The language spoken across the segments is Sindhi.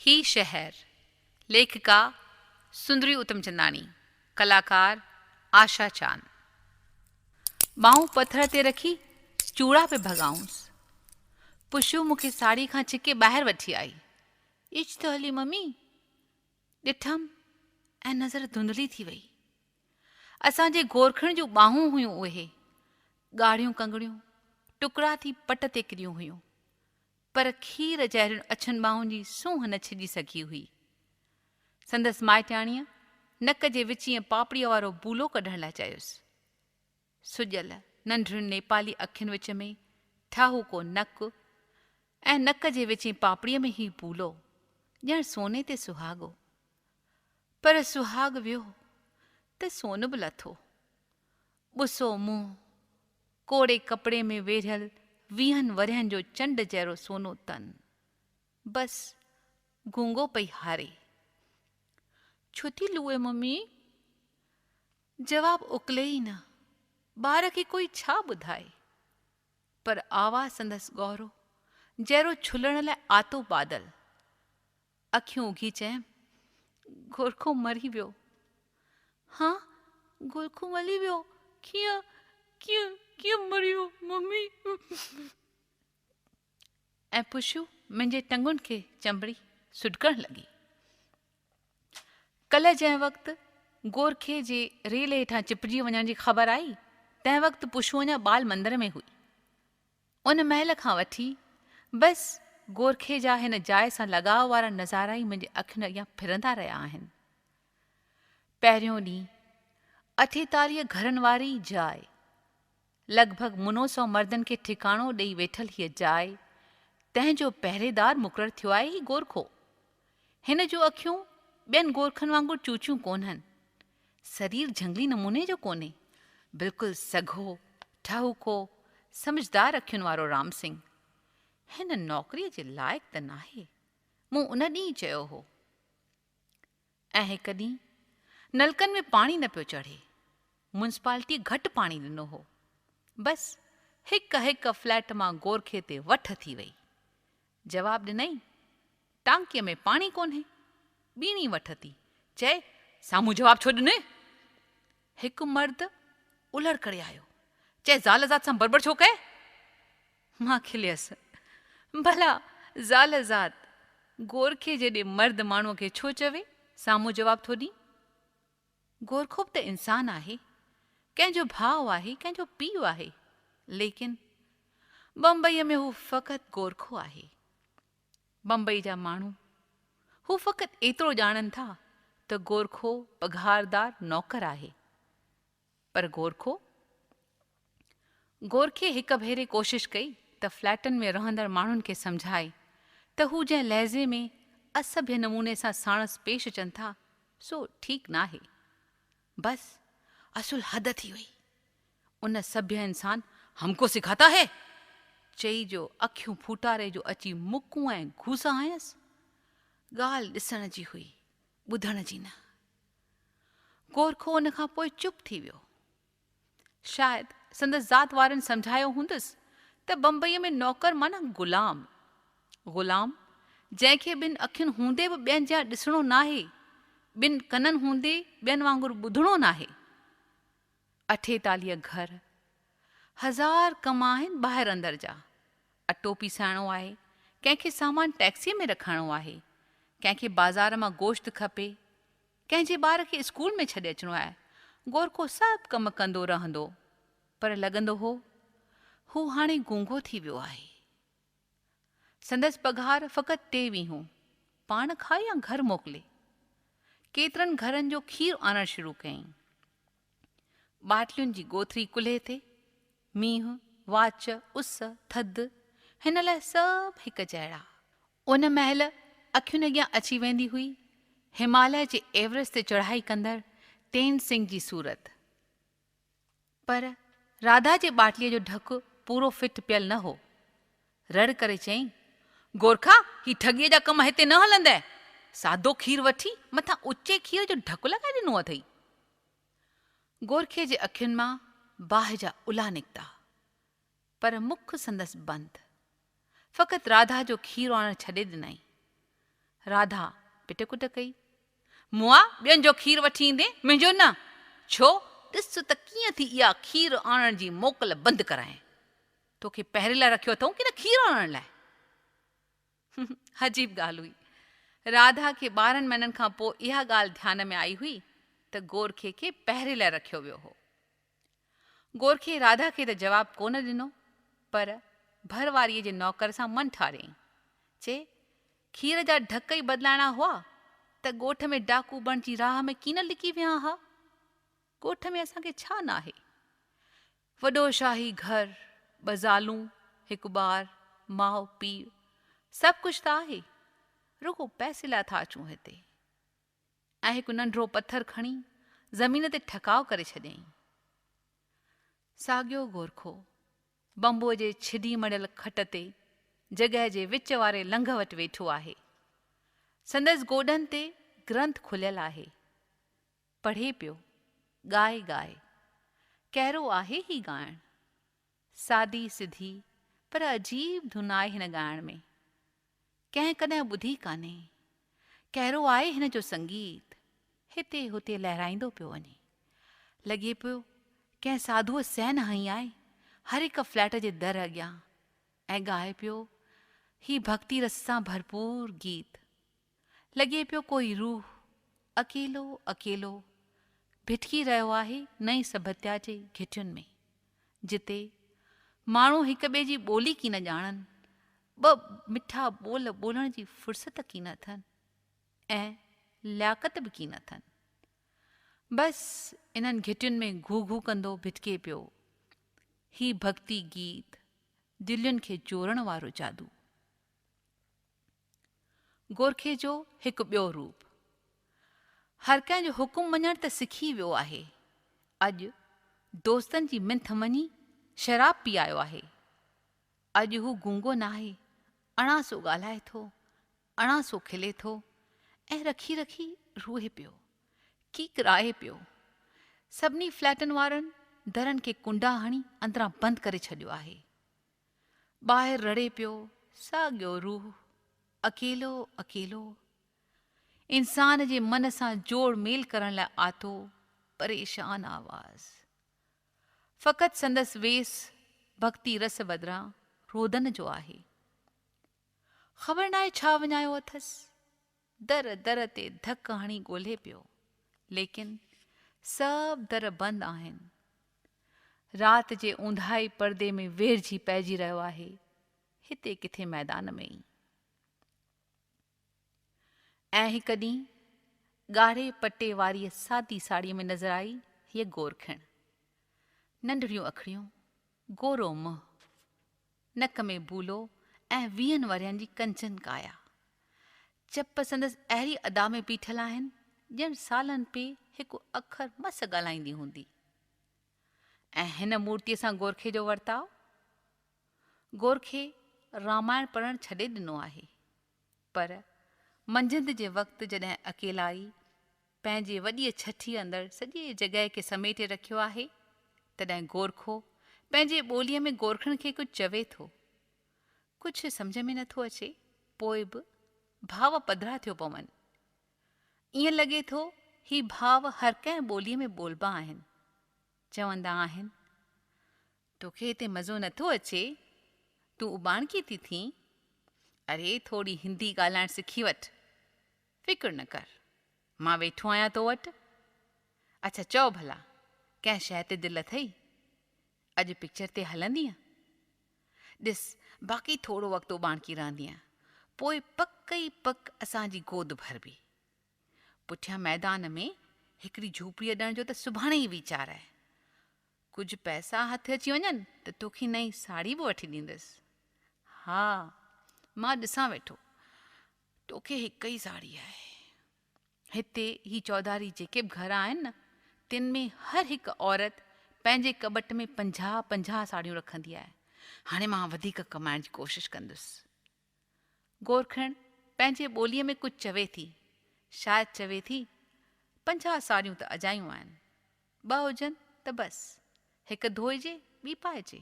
هي شهر، ليکڪا، سندري اتمچنداڻي، ڪلاڪار، آشا چاند. ٻانهون پٿر تي رکي چوڙا پئي ڀڳائونس. پشو مون کي ساڙهي کان ڇڪي ٻاهر وٺي آئي. اچ ته هلي ممي. ڏٺم ۽ نظر ڌنڌلي ٿي وئي. اسان جي گورکڻ جون ٻانهون هيون اهي. ڳاڙهيون ڪنگڻيون، ٽڪرا ٿي پٽ تي ڪريون هيون. پر کير جهڙين اڇن ٻانهن جي سونهن نه ڇڄي سگهي هئي. سندس مائٽياڻيء نڪ جي وچينء پاپڙيء وارو بولو ڪڍڻ لاء چيس. سڄل، ننڍڙين نيپالي اکين وچ ۾ ٺاهوڪو نڪ ۽ نڪ جي وچين پاپڙيء ۾ هي بولو، ڄڻ سوني تي سهاڳو. پر سهاڳ ويو ته سون به لٿو. ٻسو منهن، ڪوڙي ڪپڙي ۾ ويڙهيل ويهن ورهين جو چنڊ جهڙو سونو تن. بس گونگو پئي هاري. ڇو ٿي لوئي ممي؟ جواب اڪلي ئي نه. ٻار کي ڪوئي ڇا ٻڌائي؟ پر آواز سندس ڳورو، جهڙو ڇلڻ لاء آتو بادل. اکيون اگهي چيم، گورکو مري ويو. ها، گورکو مري ويو؟ ڪيئن، ڪيئن، ڪيئن مري ويو ممي؟ ۽ پشو منهنجي ٽنگن کي چنبڙي سڏڪڻ لڳي. ڪلهه جنهن وقت گورکي جي ريل هيٺان چپجي وڃڻ جي خبر آئي، تنهن وقت پشو اڃا ٻال مندر ۾ هئي. ان مهل کان وٺي بس گورکي جا هن جاء سان لڳاء وارا نظارا ئي منهنجي اکين اڳيان ڦرندا رهيا آهن. پهريون ڏينهن، 48 گهرن واري جاء، لڳ ڀڳ منو سئو مردن کي ٺڪاڻو ڏئي ويٺل هيء جاء، تنهن جو پهريدار مقرر ٿيو آهي هي گورکو. هن جون اکيون ٻين گورکن وانگر چوچيون ڪونهن. سرير جهنگلي نموني جو ڪونهي. بلڪل سگهو، ٺاهوڪو، سمجهدار اکين وارو رام سنگهه. هن نوڪريء جي لائق ته ناهي. مون ان ڏينهن ئي چيو هو. ۽ هڪ ڏينهن نلڪن ۾ پاڻي نه پيو چڙهي. ميونسپالٽيء گهٽ پاڻي ڏنو هو. بس هڪ هڪ فليٽ مان گورکي تي وٺ ٿي وئي. جواب ڏنائين، ٽانڪيء ۾ پاڻي ڪونهي. ٻيڻي وٺ ٿي. چئي، سامهون جواب ڇو ڏنئي؟ هڪ مرد الهڙ ڪري آيو. چئي، زال ذات سان بربر ڇو ڪئي؟ مان کليس. ڀلا زال ذات گورکي جيڏي مرد ماڻهوء کي ڇو چوي؟ سامهون جواب ٿو ڏين. گورکو به ته انسان آهي، ڪنهن جو ڀاء آهي، ڪنهن جو پيء آهي، ليڪن بمبئيء ۾ هو فقط گورکو آهي. بمبئي جا ماڻهو هو فقط ايترو ڄاڻن ٿا ته گورکو پگهاردار نوڪر آهي. پر گورکو؟ گورکي هڪ ڀيري ڪوشش ڪئي ته فليٽن ۾ رهندڙ ماڻهن کي سمجهائي ته هو جنهن لهجي ۾ اسڀيه نموني سان ساڻس پيش اچن ٿا، سو ٺيڪ ناهي. بس اصل حد ٿي وئي. ان سڀيه انسان هم ڪو سکاتا هي! چئي جو اکيون ڦوٽاري جو اچي مڪون ۽ گهوسا هنيس. ڳالهه ڏسڻ جي هئي، ٻڌڻ جي نه. گورکو ان کان پوء چپ ٿي ويو. شايد سندس ذات وارن سمجهايو هوندس ته بمبئيء ۾ نوڪر معنيٰ غلام. غلام، جنهن کي ٻن اکين هوندي به ٻين جيان ڏسڻو ناهي، ٻن ڪنن هوندي ٻين وانگر ٻڌڻو ناهي. 48 گهر، هزار ڪم آهن ٻاهر اندر جا. اٽو پيسائڻو آهي، ڪنهن کي سامان ٽئڪسيء ۾ رکائڻو آهي، ڪنهن کي بازار مان گوشت کپي، ڪنهن جي ٻار کي اسڪول ۾ ڇڏي اچڻو آهي. گورکو سڀ ڪم ڪندو رهندو، پر لڳندو هو، هو هاڻي گونگو ٿي ويو آهي. سندس پگهار فقط ٽي ويهون، پاڻ کائي يا گهر موڪلي. ڪيترن گهرن جو کير آڻڻ شروع ڪيائين. ٻاٽلين جي ڳوٿري ڪلهي تي، مينهن، واچ، اس، ٿڌ، هن لاء سڀ هڪ جهڙا. ان مهل اکين اڳيان اچي ويندي هئي هماليه جي ايورسٽ تي چڙهائي ڪندڙ تين سنگهه جي صورت. پر راڌا جي ٻاٽليء جو ڍڪ پورو فٽ پيل نه هو. رڙ ڪري چيائين، گورکا، هي ٺڳيء جا ڪم هتي نه هلندء. سادو کير وٺي مٿان اچي کير جو ڍڪ لڳائي ڏنو اٿئي. گورکي جي اکين مان باهه جا الا نڪتا، پر مک سندس بند. فقط راڌا جو کير آڻڻ ڇڏي ڏنائين. راڌا پٽ ڪٽ ڪئي. مئا ٻين جو کير وٺي ايندين، منهنجو نه؟ ڇو؟ ڏس ته ڪيئن ٿي اها کير آڻڻ جي موڪل بند ڪرايان. توکي پهري لاء رکيو اٿئون ڪي نه کير آڻڻ لاء؟ عجيب ڳالهه هئي. راڌا کي 12 مهينن کان پوء اها ڳالهه ڌيان ۾ آئي هئي ته گورکي کي پهري لاء رکيو ويو هو. گورکي راڌا کي ته جواب ڪونه ڏنو، پر ڀر واريء جي نوڪر سان من ٺاريائين. چي، کير جا ڍڪ ئي بدلائڻا هئا ته ڳوٺ ۾ ڊاڪو بڻجي راهه ۾ ڪين لڪي ويهان ها؟ ڳوٺ ۾ اسان کي ڇا ناهي؟ وڏو شاهي گهر، ٻه زالون، هڪ ٻار، ماء پيء، سڀ ڪجهه ته آهي، رڳو پئسي لاء ٿا اچون هتي. ۽ هڪ ننڍڙو پٿر کڻي زمين تي ٺڪاء ڪري ڇڏيائين. ساڳيو گورکو بمبوء جي ڇڊي مڙيل کٽ تي جڳهه جي وچ واري لنگهه وٽ ويٺو آهي. سندس گوڏن تي گرنٿ کليل آهي. پڙهي پيو، ڳائي ڳائي. ڪهڙو آهي هي ڳائڻ؟ سادي سڌي پر عجيب ڌن آهي هن ڳائڻ ۾. ڪنهن ڪڏهن ٻڌي ڪانهي. ڪهڙو آهي هن جو سنگيت، هتي هتي لهرائيندو پيو وڃي. لڳي پيو ڪنهن ساڌوء سين هنئي آهي هر هڪ فليٽ جي در اڳيان ۽ ڳائي پيو هي ڀڳتي رس سان ڀرپور گيت. لڳي پيو ڪوئي روح اڪيلو اڪيلو ڀٽڪي رهيو آهي نئين سڀتيا جي گهٽين ۾، جتي ماڻهو هڪ ٻئي جي ٻولي ڪين ڄاڻن، ٻه مٺا ٻول ٻولڻ جي فرصت ڪين اٿن ۽ لياقت به ڪين اٿن. بس انهن گهٽين ۾ گهو گهو ڪندو ڀٽڪي پيو هي ڀڳتي گيت، دلين کي چورڻ وارو جادو. گورکي جو هڪ ٻيو روپ. هر ڪنهن جو حڪم مڃڻ ته سکي ويو آهي. اڄ دوستن جي منٿ مڃي شراب پي آيو آهي. اڄ هو گونگو ناهي، اڻاسو ڳالهائي ٿو، اڻاسو کلي ٿو ۽ رکي رکي روئي پيو، ڪيڪرائي پيو. سڀني فليٽن وارن درن کي ڪنڊا هڻي اندران بند ڪري ڇڏيو آهي. ٻاهر رڙي پيو ساڳيو روح، اڪيلو اڪيلو. انسان جي من سان جوڙ ميل ڪرڻ لاء آتو پريشان آواز. فقط سندس ويس ڀڳتي رس بدران رودن جو آهي. خبر ناهي ڇا وڃايو اٿس. در در تي ڌڪ هڻي ڳولهي پيو، ليڪن سڀ در بند آهن. رات جي اونداهي پردي ۾ ويڙهجي پئجي رهيو آهي، هتي ڪٿي ميدان ۾ ئي. ۽ هڪ ڏينهن ڳاڙهي پٽي واريء سادي ساڙهيء ۾ نظر آئي هيء گورکڻ. ننڍڙيون اکڙيون، گورو منهن، نڪ ۾ بولو ۽ ويهن ورهين جي ڪنچن ڪايا. چپ سندس اهڙي ادا ۾ بيٺل آهن، ڄڻ سالن پي هڪ اکر مس ڳالهائيندي هوندي. ۽ هن مورتيء سان گورکي جو ورتاء؟ گورکي رامائڻ پڙهڻ ڇڏي ڏنو آهي، پر منجهند جي وقت جڏهن اڪيلائي پنهنجي وڏيء ڇٺيء اندر سڄي جڳهه کي سميٽي رکيو آهي، تڏهن گورکو پنهنجي ٻوليء ۾ گورکڻ کي ڪجهه چوي ٿو. ڪجهه سمجهه ۾ نٿو اچي، پوء به ڀاو پڌرا ٿيو پون. ائين لڳي ٿو هي ڀاو هر ڪنهن ٻوليء ۾ ٻولبا آهن. چوندا آهن، توکي هتي مزو نٿو اچي؟ تون اٻاڻڪي ٿي ٿين؟ اري ٿوري هندي ڳالهائڻ سکي وٺ. فڪر نه ڪر، مان ويٺو آهيان تو وٽ. اڇا چئو ڀلا، ڪنهن شيء تي دل اٿئي؟ اڄ پڪچر تي هلندينء؟ ڏس، باقي ٿورو وقت اٻاڻڪي رهندينء، پوء پڪ ئي پڪ اسان جي گود ڀربي. پٺيان ميدان ۾ هڪڙي جهوپڙي اڏڻ جو ته سڀاڻي ئي ويچار آهي. ڪجهه پئسا هٿ اچي وڃن ته توکي نئين ساڙهي به وٺي ڏيندس. ها، مان ڏسان ويٺو، توکي هڪ ئي ساڙهي آهي. هتي هي چوڌاري جيڪي به گهر آهن نه، تن ۾ هر هڪ عورت پنهنجي ڪٻٽ ۾ پنجاهه پنجاهه ساڙهيون رکندي آهي. هاڻي مان وڌيڪ ڪمائڻ جي ڪوشش ڪندس. گورکڻ پنهنجي ٻوليء ۾ ڪجهه چوي ٿي. شايد چوي ٿي، 50 ساڙهيون ته اجايون آهن. ٻه هجن ته بس. هڪ ڌوئجي، ٻي پائجي.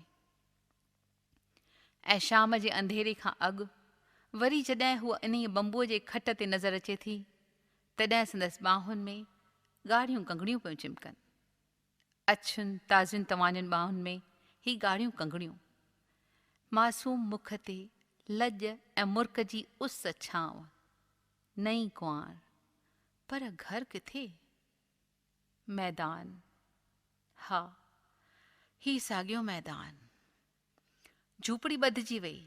۽ شام جي انڌيري کان اڳ وري جڏهن هوء انهيء بمبوء جي کٽ تي نظر اچي ٿي، تڏهن سندس ٻانهن ۾ ڳاڙهيون ڪنگڻيون پيون چمڪن. اڇين تازين توانين ٻانهن ۾ هي ڳاڙهيون ڪنگڻيون. معصوم مک تي لڄ ۽ مرڪ جي اس ڇانو. نئين ڪنوار. پر گهر ڪٿي؟ ميدان. ها، هي ساڳيو ميدان. جهوپڙي ٻڌجي وئي.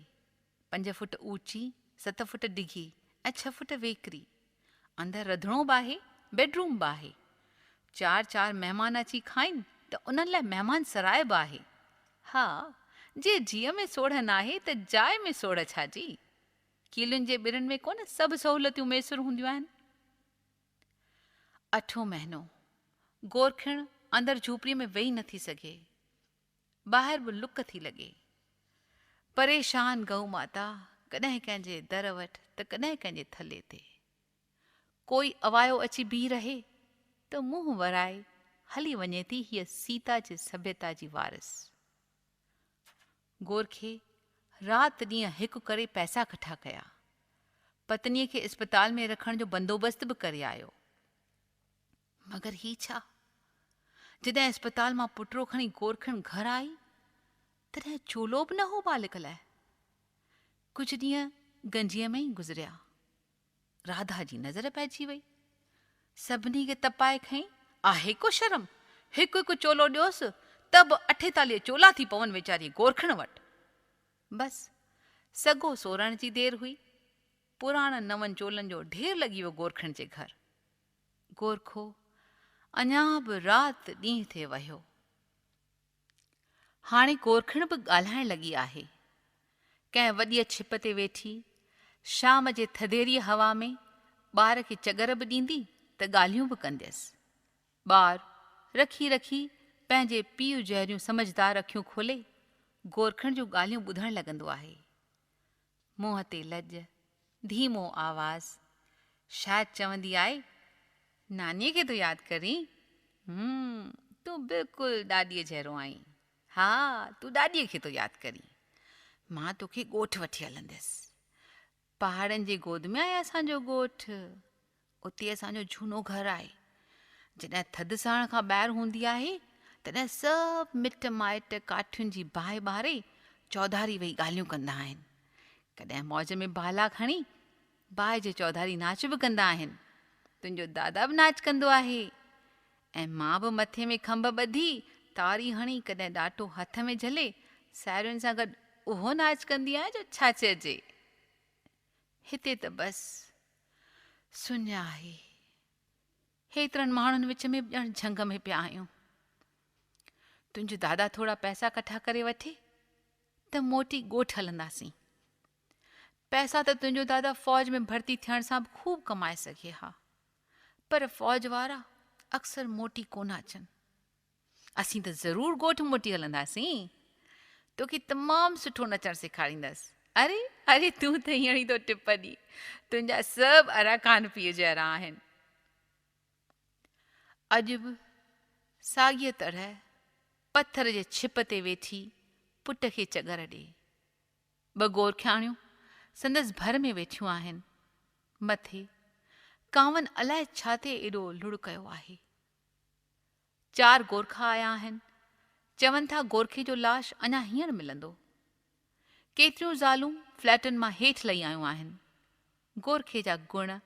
پنج فوٽ اوچي، ست فوٽ ڊگهي ۽ ڇهه فوٽ ويڪري. اندر رڌڻو به آهي، بيڊروم به آهي. چار چار مهمان اچي کائين ته انهن لاء مهمان سراء به آهي. ها، جي جيء ۾ سوڙهه ناهي ته جاء ۾ سوڙهه ڇا جي؟ ڪيلين جي ٻرن ۾ ڪونه سڀ سهولتيون ميسر هونديون آهن. اٺون مهينو، گورکڻ اندر جهوپڙيء ۾ ويهي نٿي سگهي. ٻاهر به لڪ ٿي لڳي. پريشان گئو ماتا ڪڏهن ڪنهن جي در وٽ ته ڪڏهن ڪنهن جي ٿلهي تي. ڪوئي اوايو اچي بيهي رهي ته منهن ورائي هلي وڃي ٿي هيء سيتا جي سڀيتا جي وارث. گورکي رات ڏينهن هڪ ڪري پئسا ڪٺا ڪيا. پتنيء کي اسپتال ۾ رکڻ جو بندوبست به ڪري آيو. مگر هي ڇا؟ جڏهن اسپتال مان پٽڙو کڻي گورکڻ گهر آئي، تڏهن چولو به نه هو ٻالڪ لاء. ڪجهه ڏينهن گنجيء ۾ ئي گذريا. راڌا جي نظر پئجي وئي. سڀني کي تپائي کنئي، آهي ڪو شرم؟ هڪ هڪ چولو ڏيوس ته به اٺيتاليهه چولا ٿي پون ويچاريء گورکڻ وٽ. بس، سگهو سورڻ جي دير هئي. پراڻن نون چولن جو ڍير لڳي ويو گورکڻ جي گهر. گورکو اڃا به رات ڏينهن ٿي وهيو. هاڻي گورکڻ به ڳالهائڻ لڳي آهي. ڪنهن وڏيء ڇپ تي ويٺي، شام جي ٿڌيريء هوا ۾ ٻار کي چڳر به ڏيندي ته ڳالهيون به ڪنديس. ٻار رکي رکي پنهنجي پيء جهڙيون سمجهدار اکيون کولي گورکڻ جون ڳالهيون ٻڌڻ لڳندو آهي. منهن تي لڄ، ڌيمو آواز، شايد چوندي آهي، نانيء کي ٿو ياد ڪرين؟ هم، تون بلڪل ڏاڏيء جهڙو آهين. ها، تون ڏاڏيء کي ٿو ياد ڪرين. مان توکي ڳوٺ وٺي هلنديس. پهاڙن جي گود ۾ آهي اسان جو ڳوٺ. اتي اسان جو جهونو گهر آهي. جڏهن ٿڌ سهڻ کان ٻاهر هوندي آهي، تڏهن سڀ مٽ مائٽ ڪاٺين جي باهه ٻاري چوڌاري ويهي ڳالهيون ڪندا آهن. ڪڏهن موج ۾ ڀالا کڻي باهه جي چوڌاري ناچ به ڪندا آهن. تنهنجو دادا به ناچ ڪندو آهي ۽ مان به مٿي ۾ کنڀ ٻڌي، تاري هڻي ڪڏهن ڏاٽو هٿ ۾ جهلي ساهيڙين سان گڏ اهو ناچ ڪندي آهيان جو ڇا چئجي. هتي ته بس سڃ آهي. هيترن ماڻهن وچ ۾ به ڄڻ جهنگ ۾ پيا آهيون. تنهنجو دادا ٿورا پئسا ڪٺا ڪري وٺي ته موٽي ڳوٺ هلنداسين. پئسا ته تنهنجو دادا فوج ۾ ڀرتي ٿيڻ سان به خوب ڪمائي سگهي ها. پر فوج وارا اڪثر موٽي ڪونه اچن. اسين ته ضرور ڳوٺ موٽي هلنداسين. توکي تمام سٺو نچڻ سيکاريندس. اري اري تون ته هينئر ئي ٿو ٽپ ڏين. تنهنجا سڀ اراڪان پيء جهڙا آهن. اڄ به ساڳيء طرح پٿر جي ڇپ تي ويٺي پٽ کي چڳر ڏي. ٻه گورکياڻيون سندس ڀر ۾ ويٺيون آهن. مٿي ڪانون الائي ڇا تي ايڏو لڙ ڪيو آهي. چار گورکا آيا آهن. چون ٿا گورکي جو لاش اڃا هينئر ملندو. ڪيتريون زالون فليٽن مان هيٺ لهي آيون آهن. گورکي جا گڻ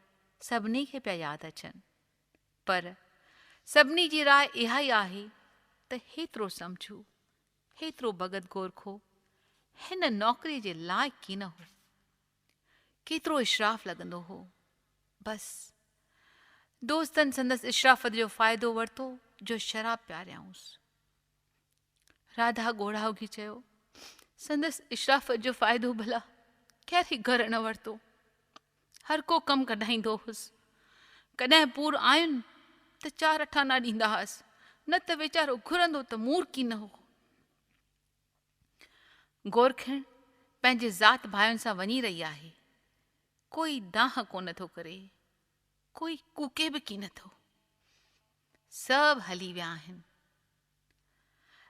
سڀني کي پيا ياد اچن. پر سڀني جي راء اها ئي آهي ته هيترو سمجهو، هيترو ڀڳت گورکو هن نوڪريء جي لائق ڪين هو. ڪيترو اشراف لڳندو هو. بس دوستن سندس اشرافت جو فائدو ورتو جو شراب پياريائونس. راڌا ڳوڙها اگهي چيو، سندس اشرافت جو فائدو ڀلا ڪهڙي گهر نه ورتو. هر ڪو ڪم ڪڍائيندو هوس. ڪڏهن پور آين ته چار اٺانا ڏيندا هئس، نه ته ويچارو گهرندو ته مورڪي نه هو. گورکڻ پنهنجي ذات ڀائين سان وڃي رهي آهي. ڪوئي دانهن ڪونه ٿو ڪري، ڪوئي ڪوڪي به ڪين ٿو. سڀ هلي ويا آهن.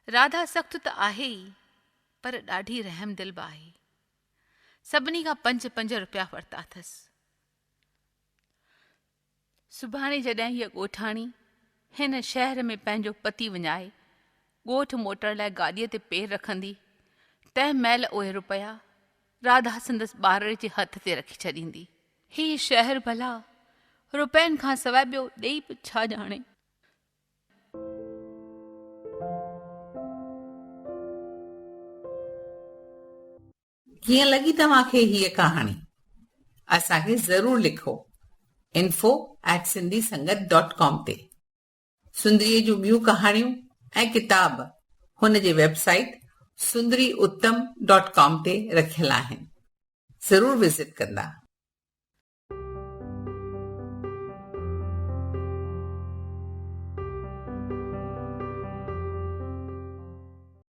راڌا سخت ته آهي ئي، پر ڏاڍي رحم دل به آهي. سڀني کان پنج پنج رپيا ورتا اٿس. سڀاڻي جڏهن هيء ڳوٺاڻي هن شهر ۾ پنهنجو پتي وڃائي ڳوٺ موٽڻ لاء گاڏيء تي پير رکندي، تنهن مهل اهي رپيا راڌا سندس ٻارڙي جي هٿ تي رکي ڇڏيندي. هي شهر ڀلا رپين کان سواء ٻيو ڏيئي به ڇا ڄاڻي؟ ڪيئن لڳي توهان کي هيء ڪهاڻي؟ اسان کي ضرور لکو info at Sindhi Sangat dot com تي. سندريء جون ٻيون ڪهاڻيون ۽ ڪتاب هن جي website Sundari Uttam dot com تي رکيل آهن. ضرور وزٽ ڪندا.